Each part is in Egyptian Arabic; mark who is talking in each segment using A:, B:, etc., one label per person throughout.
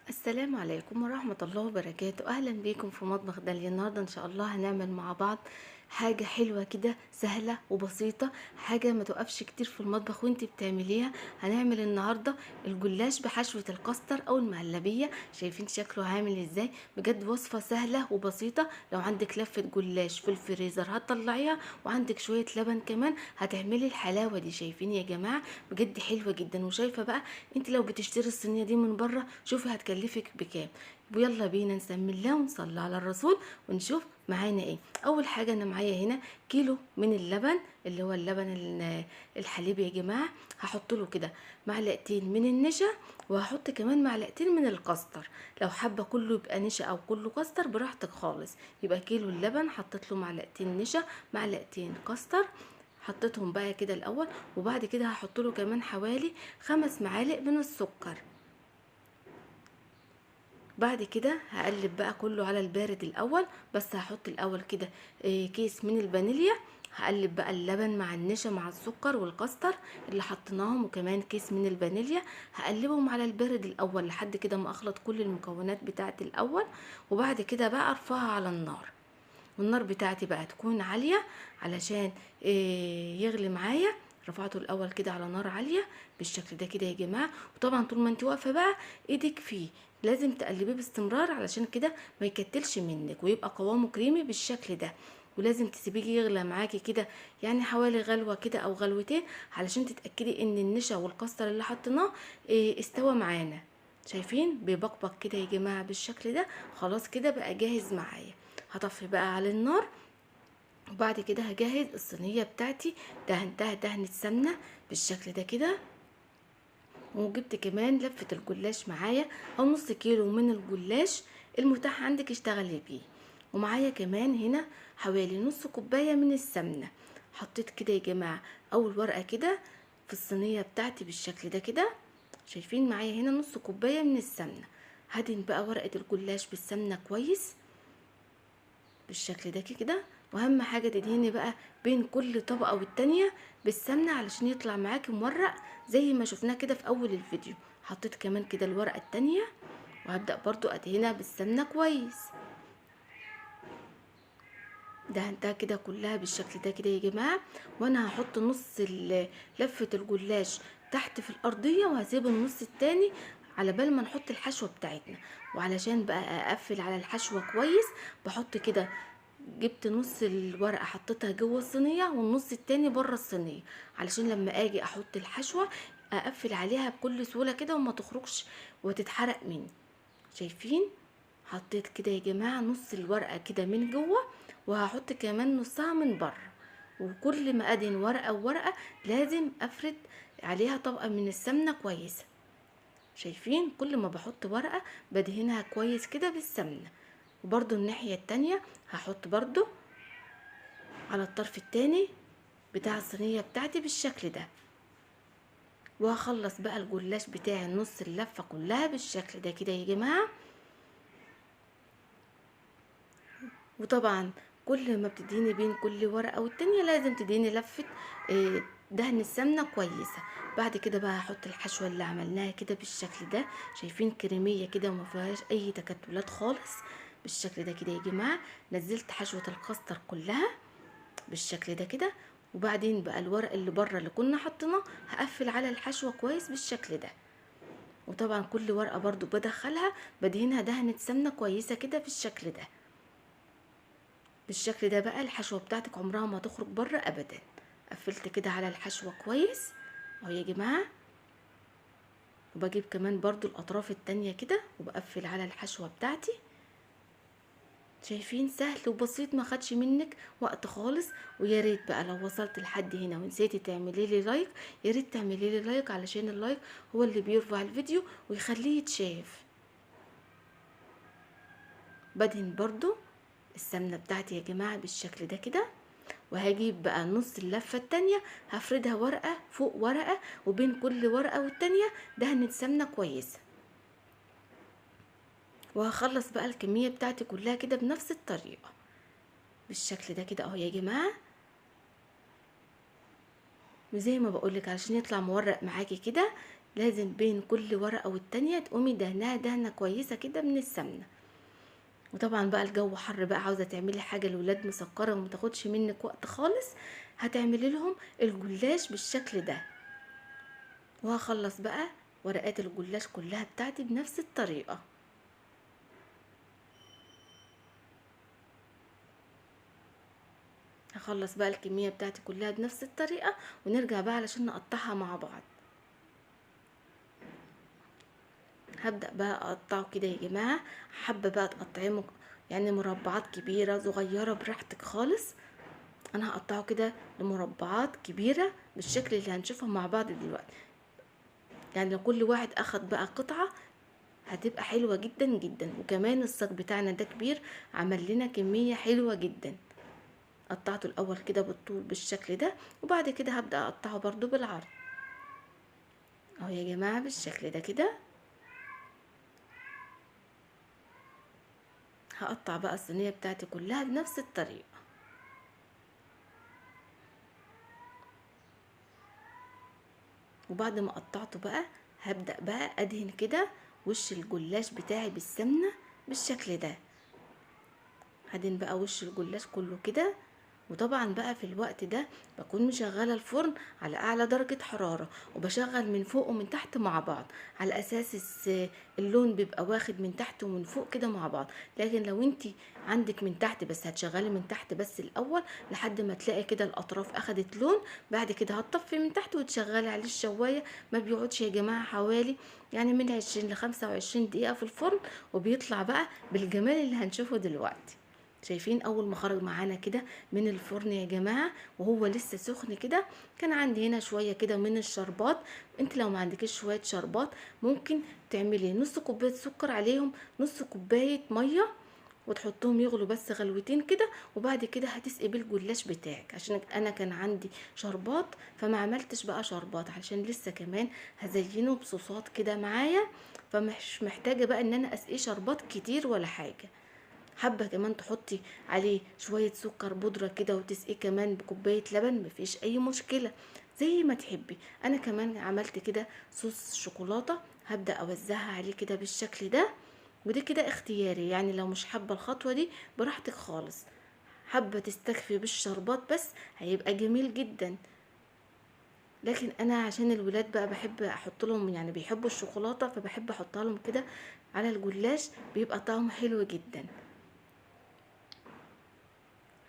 A: السلام عليكم ورحمة الله وبركاته. أهلا بيكم في مطبخ داليا. النهاردة إن شاء الله هنعمل مع بعض حاجة حلوة كده، سهلة وبسيطة، حاجة ما توقفش كتير في المطبخ وانت بتعمليها. هنعمل النهاردة الجلاش بحشوة الكاستر أو المهلبية. شايفين شكله عامل ازاي؟ بجد وصفة سهلة وبسيطة. لو عندك لفة جلاش في الفريزر هتطلعيها، وعندك شوية لبن كمان هتعملي الحلاوة دي. شايفين يا جماعة؟ بجد حلوة جدا. وشايفة بقى انت لو بتشتري الصينية دي من بره شوفي هتكلفك بكام. ويلا بينا نسمي الله ونصلي على الرسول ونشوف معانا ايه. اول حاجة انا معايا هنا كيلو من اللبن، اللي هو اللبن الحليب يا جماعة. هحط له كده معلقتين من النشا، وهحط كمان معلقتين من الكاستر. لو حابة كله يبقى نشا او كله كاستر براحتك خالص. يبقى كيلو اللبن حطيت له معلقتين نشا، معلقتين كاستر، حطيتهم بقى كده الاول. وبعد كده هحط له كمان حوالي 5 معالق من السكر. بعد كده هقلب بقى كله على البارد الاول، بس هحط الاول كده كيس من الفانيليا. هقلب بقى اللبن مع النشا مع السكر والكاستر اللي حطيناهم، وكمان كيس من الفانيليا. هقلبهم على البارد الاول لحد كده ما اخلط كل المكونات بتاعتي الاول. وبعد كده بقى ارفعها على النار، والنار بتاعتي بقى تكون عالية علشان يغلي معايا. رفعته الاول كده على نار عالية بالشكل ده كده يا جماعة. وطبعا طول ما انت واقفة بقى ايدك فيه لازم تقلبيه باستمرار علشان كده ما يكتلش منك ويبقى قوامه كريمي بالشكل ده. ولازم تسيبيه يغلى معاكي كده، يعني حوالي غلوه كده او غلوتين، علشان تتاكدي ان النشا والكاستر اللي حطيناه استوى معانا. شايفين بيبقبق كده يا جماعة بالشكل ده. خلاص كده بقى جاهز معايا. هطفي بقى على النار، وبعد كده هجهز الصينية بتاعتي. دهنتها دهنه سمنه بالشكل ده كده، وجبت كمان لفه الجلاش معايا او نص كيلو من الجلاش المتاح عندك اشتغلي بيه. ومعايا كمان هنا حوالي نص كوباية من السمنة. حطيت كده يا جماعة اول ورقة كده في الصينية بتاعتي بالشكل ده كده. شايفين معايا هنا نص كوباية من السمنة. هدهن بقى ورقة الجلاش بالسمنه كويس بالشكل ده كده. واهم حاجة تدهني بقى بين كل طبقه والتانية بالسمنه علشان يطلع معاكي مورق زي ما شفناه كده في اول الفيديو. حطيت كمان كده الورقة التانية، وهبدا برضو ادهنها بالسمنه كويس. دهنتها كده كلها بالشكل ده كده يا جماعة. وانا هحط نص لفه الجلاش تحت في الارضية، وهسيب النص التاني على بال ما نحط الحشوه بتاعتنا. وعلشان بقى اقفل على الحشوه كويس بحط كده، جبت نص الورقة حطيتها جوه الصينية والنص التاني بره الصينية، علشان لما اجي احط الحشوه اقفل عليها بكل سهولة كده وما تخرجش وتتحرق مني. شايفين؟ حطيت كده يا جماعة نص الورقة كده من جوه، وهحط كمان نصها من بره. وكل ما ادهن ورقة وورقة لازم افرد عليها طبقه من السمنة كويسة. شايفين؟ كل ما بحط ورقة بدهنها كويس كده بالسمنه. وبرضو الناحية التانية هحط برضو على الطرف التاني بتاع الصينية بتاعتي بالشكل ده. وهخلص بقى الجلاش بتاعي النص اللفة كلها بالشكل ده كده يا جماعة. وطبعا كل ما بتدهني بين كل ورقة والتانية لازم تدهني لفة دهن السمنة كويسة. بعد كده بقى هحط الحشوة اللي عملناها كده بالشكل ده. شايفين كريمية كده وما فيهاش اي تكتلات خالص بالشكل ده كده يا جماعة. نزلت حشوة الكاستر كلها بالشكل ده كده. وبعدين بقى الورق اللي بره اللي كنا حطيناه هقفل على الحشوة كويس بالشكل ده. وطبعا كل ورقة برضو بدخلها بدهنها دهنة سمنة كويسة كده بالشكل ده. بالشكل ده بقى الحشوة بتاعتك عمرها ما تخرج بره ابدا. قفلت كده على الحشوة كويس اهو يا جماعة. وبجيب كمان برضو الاطراف التانية كده وبقفل على الحشوة بتاعتي. شايفين؟ سهل وبسيط، ما خدش منك وقت خالص. ويا ريت بقى لو وصلت لحد هنا ونسيتي تعملي لي like، يا ريت تعملي لي like علشان ال like هو اللي بيرفع الفيديو ويخليه يتشاف. بدهن برضو السمنة بتاعتي يا جماعة بالشكل ده كده. وهجيب بقى نص اللفة التانية هفردها ورقة فوق ورقة، وبين كل ورقة والتانية دهنة سمنه كويسة. وهخلص بقى الكمية بتاعتي كلها كده بنفس الطريقة بالشكل ده كده اهو يا جماعة. وزي ما بقولك علشان يطلع مورق معاكي كده لازم بين كل ورقة والتانية تقومي دهنها دهنه كويسة كده من السمنة. وطبعا بقى الجو حر بقى، عاوزه تعملي حاجة للولاد مسكره وما تاخدش منك وقت خالص، هتعملي لهم الجلاش بالشكل ده. وهخلص بقى ورقات الجلاش كلها بتاعتي بنفس الطريقة. هخلص بقى الكمية بتاعتي كلها بنفس الطريقة، ونرجع بقى علشان نقطعها مع بعض. هبدأ بقى اقطعه كده يا جماعة. حابة بقى تقطعيه يعني مربعات كبيرة صغيرة براحتك خالص. انا هقطعه كده لمربعات كبيرة بالشكل اللي هنشوفه مع بعض دلوقتي. يعني لو كل واحد اخد بقى قطعة هتبقى حلوة جدا جدا. وكمان الصاج بتاعنا ده كبير، عمل لنا كمية حلوة جدا. قطعته الاول كده بالطول بالشكل ده، وبعد كده هبدأ اقطعه برضو بالعرض اهو يا جماعة بالشكل ده كده. هقطع بقى الصينية بتاعتي كلها بنفس الطريقة. وبعد ما قطعته بقى هبدأ بقى ادهن كده وش الجلاش بتاعي بالسمنة بالشكل ده. هدهن بقى وش الجلاش كله كده. وطبعا بقى في الوقت ده بكون مشغلة الفرن على اعلى درجة حرارة، وبشغل من فوق ومن تحت مع بعض على اساس اللون بيبقى واخد من تحت ومن فوق كده مع بعض. لكن لو انتي عندك من تحت بس هتشغلي من تحت بس الاول لحد ما تلاقي كده الاطراف اخدت لون، بعد كده هتطفي من تحت وتشغلي عليه الشواية. ما بيقعدش يا جماعة حوالي يعني من 20 ل 25 دقيقة في الفرن، وبيطلع بقى بالجمال اللي هنشوفه دلوقتي. شايفين اول ما خرج معانا كده من الفرن يا جماعة وهو لسه سخن كده، كان عندي هنا شوية كده من الشربات. انت لو ما عندكيش شوية شربات ممكن تعملي نص كوباية سكر عليهم نص كوباية مية، وتحطهم يغلوا بس غلوتين كده، وبعد كده هتسقي بالجلاش بتاعك. عشان انا كان عندي شربات فما عملتش بقى شربات، عشان لسه كمان هزينة بصوصات كده معايا، فمش محتاجه بقى ان انا اسقيه شربات كتير ولا حاجة. حابة كمان تحطي عليه شوية سكر بودره كده وتسقيه كمان بكوبايه لبن، مفيش اي مشكلة، زي ما تحبي. انا كمان عملت كده صوص شوكولاتة هبدا اوزعها عليه كده بالشكل ده، ودي كده اختياري، يعني لو مش حابة الخطوة دي براحتك خالص. حابة تستكفي بالشربات بس هيبقى جميل جدا، لكن انا عشان الولاد بقى بحب احط لهم، يعني بيحبوا الشوكولاتة فبحب احطها لهم كده على الجلاش، بيبقى طعمه حلو جدا.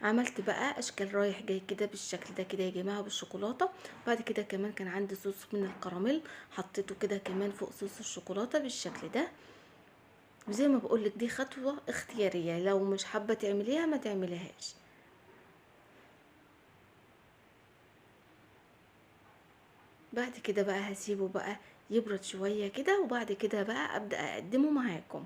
A: عملت بقى اشكال رايح جاي كده بالشكل ده كده يا جماعة بالشوكولاته. بعد كده كمان كان عندي صوص من الكراميل حطيته كده كمان فوق صوص الشوكولاتة بالشكل ده. وزي ما بقولك دي خطوة اختيارية، لو مش حابة تعمليها ما تعمليهاش. بعد كده بقى هسيبه بقى يبرد شوية كده، وبعد كده بقى ابدا اقدمه معاكم.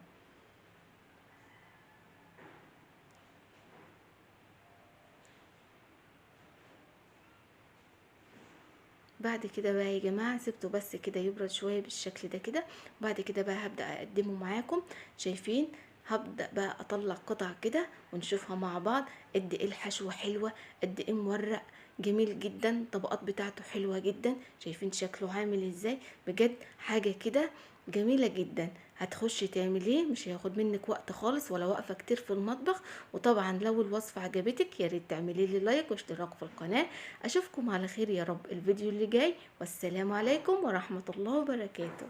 A: بعد كده بقى يا جماعة سبته بس كده يبرد شوية بالشكل ده كده. بعد كده بقى هبدا اقدمه معاكم. شايفين هبدا بقى اطلع قطع كده ونشوفها مع بعض قد ايه الحشوه حلوة، قد ايه مورق جميل جدا، الطبقات بتاعته حلوة جدا. شايفين شكله عامل ازاي؟ بجد حاجة كده جميلة جدا. هتخشي تعمليه مش هياخد منك وقت خالص ولا واقفة كتير في المطبخ. وطبعا لو الوصفة عجبتك يا ريت تعملي لي لايك واشتراك في القناة. اشوفكم على خير يا رب الفيديو اللي جاي، والسلام عليكم ورحمة الله وبركاته.